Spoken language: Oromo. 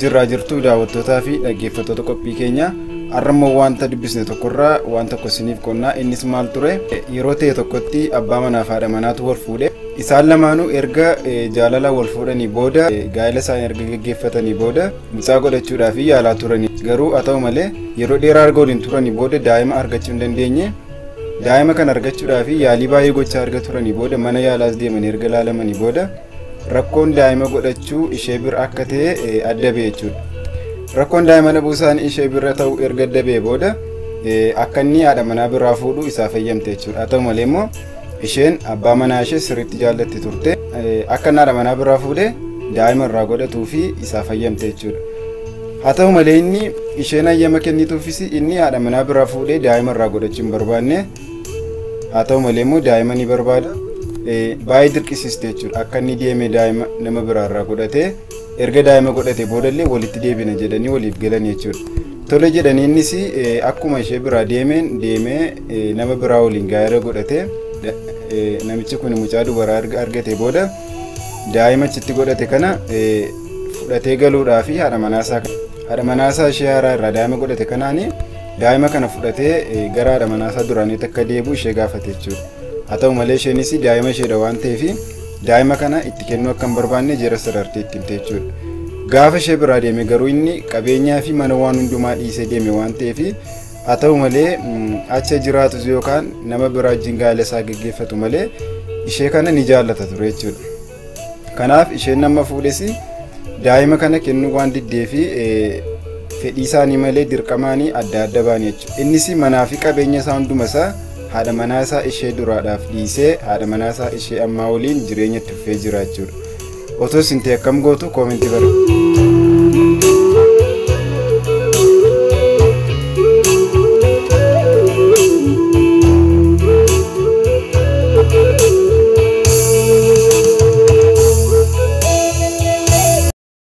Jirraa jirtu daawwattootaa fi dhaggeeffattoota qophii keenya har'ammoo wanta dubbisne tokkorraa waan tokko isiniif qonnaa. Innis maal ture? Yeroo ta'e tokkotti abbaa manaa fi haadha manaatu wal fuudhe. Isaan lamaanuu erga jaalala wal fuudhanii booda, gaa'ela isaanii erga gaggeeffatanii booda, mucaa godhachuudhaaf yaalaa turanii. Garuu haa ta'u malee yeroo dheeraa erga waliin turanii booda daa'ima argachuu hin dandeenye. Daa'ima kana argachuudhaaf yaalii baay'ee gochaa erga turanii booda, mana yaalaas deemanii erga laalamanii booda, rakkoon daa'ima godhachuu ishee bira akka ta'e adda ba'e jechuudha. Rakkoon daa'ima dhabuu isaanii ishee bira ta'uu erga adda ba'e booda, akka inni haadha manaa biraa fuudhu isaaf eeyyamte jechuudha. Haa ta'u malee immoo isheen abbaa manaa ishee sirriitti jaallatti turte. Akka inni haadha manaa biraa fuudhe daa'ima irraa godhatuu fi isaaf eeyyamte jechuudha. Haa ta'u malee inni isheen hayyama kennituufis inni haadha manaa biraa fuudhee daa'ima irraa godhachuu hin barbaanne. Haa ta'u malee immoo daa'ima ni barbaada. Baay'ee dirqisiiste jechuudha. Akka inni deemee daa'ima nama biraarraa godhatee, erga daa'ima godhate boodallee walitti deebina jedhanii waliif galan jechuudha. Tole jedhanii innis akkuma ishee biraa deemeen deemee nama biraa waliin gaa'ela godhate. Namichi kun mucaa dubaraa erga argate booda daa'ima achitti godhate kana fudhatee galuudhaa fi haadha manaasaa ishee haaraa irraa daa'ima godhate kanaani daa'ima kana fudhatee gara haadha manaasaa duraaniitti akka deebi'u ishee gaafate jechuudha. Haa ta'u malee isheenis daa'ima isheedha waan ta'eef daa'ima kana itti kennuu akka hin barbaanne jara sarartee itti himte jechuudha. Gaafa ishee biraa deeme garuu inni qabeenyaa fi mana waan hundumaa dhiisee deeme waan ta'eef, haa ta'u malee achi jiraatus yookaan nama biraa wajjin gaa'ela isaa gaggeeffatu malee ishee kana ni jaallata ture jechuudha. Kanaaf isheen nama fuudhes daa'ima kana kennuu waan diddee fi fedhii isaanii malee dirqamaanii adda adda ba'an jechuudha. Innis manaa fi qabeenya isaa hunduma isaa haadha manaa isaa ishee duraadhaaf dhiisee haadha manaa isaa ishee ammaa waliin jireenya itti fufee jira jechuudha. Otoo isin ta'e akkam gootu? Koomentii barreessaa.